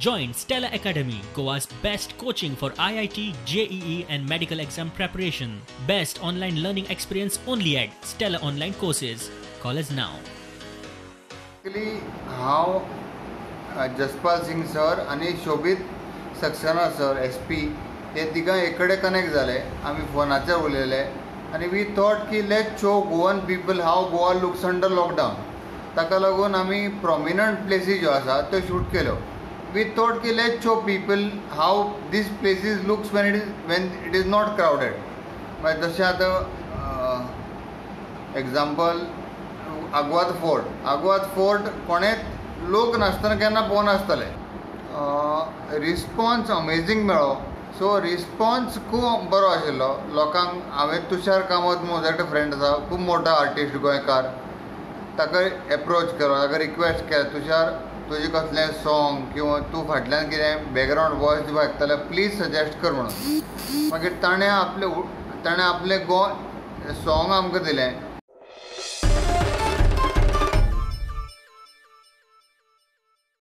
Join Stellar Academy, Goa's best coaching for IIT, JEE and medical exam preparation. Best online learning experience only at Stellar Online Courses. Call us now. Basically हांव Jaspal Singh sir आनी Shobit Saxena sir SP हे तिगां एक कडेन connect जाले. आमी फोनाचेर उलयले आनी we thought की let show Goan people how Goa looks under lockdown. ताका लागून आमी प्रोमिनंट प्लेसी ज्यो आसा त्यो शूट केल्यो. We thought की let show people how these places looks when it is not crowded. मागीर जशें आतां example, Aguada fort. Aguada fort कोणेच लोक नासतना केन्ना पळोवनासतले. रिस्पॉन्स अमेजींग मेळ्ळो. सो रिस्पॉन्स खूब बरो आशिल्लो लोकांक. हांवें तुषार कामत, म्हजो एकटो फ्रेंड आसा, खूब मोटो आर्टिस्ट गोंयकार, ताका एप्रोच केलो, ताका रिक्वेस्ट केलें, तुषार, तुजें कसलें सॉंग किंवा तूं फाटल्यान कितें बॅकग्रावंड वॉयस दिवपाक शकता जाल्यार प्लीज सजेस्ट कर म्हणून. मागीर ताणें आपलें गोंय सॉंग आमकां दिलें.